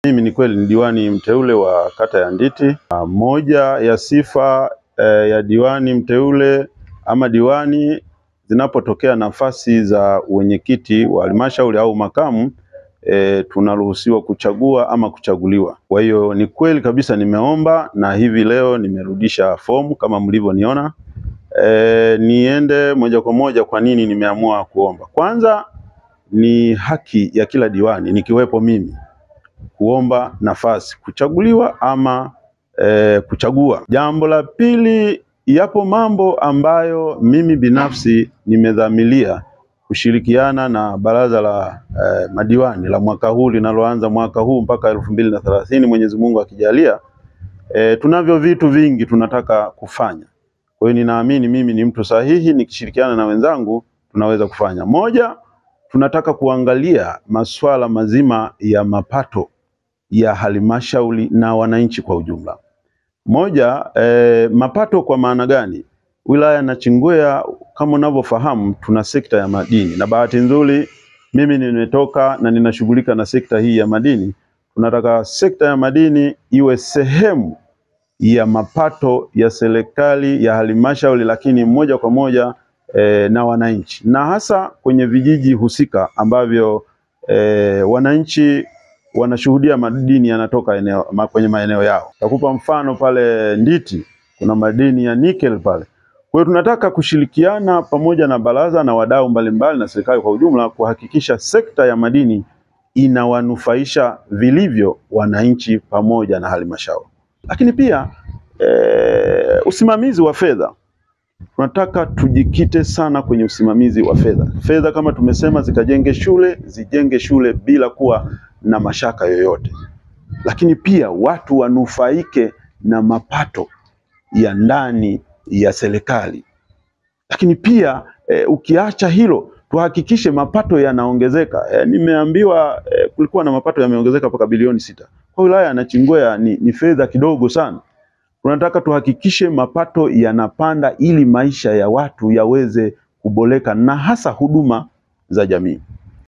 Mimi ni kweli ni diwani mteule wa kata ya Nditi. Moja ya sifa ya diwani mteule ama diwani, zinapotokea nafasi za wenyekiti wa halmashauri au makamu, tunaruhusiwa kuchagua ama kuchaguliwa. Kwa hiyo ni kweli kabisa nimeomba na hivi leo nimerudisha fomu kama mlivyoniona. Niende moja kwa moja kwa nini nimeamua kuomba. Kwanza ni haki ya kila diwani nikiwepo mimi kuomba nafasi kuchaguliwa ama kuchagua. Jambo la pili, yapo mambo ambayo mimi binafsi nimedhamiria kushirikiana na baraza la madiwani la mwaka huu linaloanza mwaka huu mpaka 2030 Mwenyezi Mungu akijalia. Tunavyo vitu vingi tunataka kufanya. Kwa hiyo ninaamini mimi ni mtu sahihi, nikishirikiana na wenzangu tunaweza kufanya. Moja, tunataka kuangalia masuala mazima ya mapato ya halmashauri na wananchi kwa ujumla. Moja, mapato kwa maana gani? Wilaya ya Nachingwea kama unavyofahamu tuna sekta ya madini, na bahati nzuri mimi nimetoka na ninashughulika na sekta hii ya madini. Tunataka sekta ya madini iwe sehemu ya mapato ya serikali ya halmashauri, lakini moja kwa moja na wananchi, na hasa kwenye vijiji husika ambavyo wananchi wanashuhudia madini yanatoka eneo, kwenye maeneo yao. Takupa mfano pale Nditi kuna madini ya nickel pale. Kwa hiyo tunataka kushirikiana pamoja na baraza na wadau mbalimbali na serikali kwa ujumla kuhakikisha sekta ya madini inawanufaisha vilivyo wananchi pamoja na halmashauri. Lakini pia usimamizi wa fedha. Tunataka tujikite sana kwenye usimamizi wa fedha. Fedha kama tumesema zikajenge shule, zijenge shule bila kuwa na mashaka yoyote. Lakini pia watu wanufaike na mapato ya ndani ya serikali. Lakini pia ukiacha hilo tuhakikishe mapato yanaongezeka. Nimeambiwa kulikuwa na mapato yameongezeka mpaka bilioni 6. Kwa wilaya ya Nachingwea ni fedha kidogo sana. Tunataka tuhakikishe mapato yanapanda ili maisha ya watu yaweze kuboreka na hasa huduma za jamii.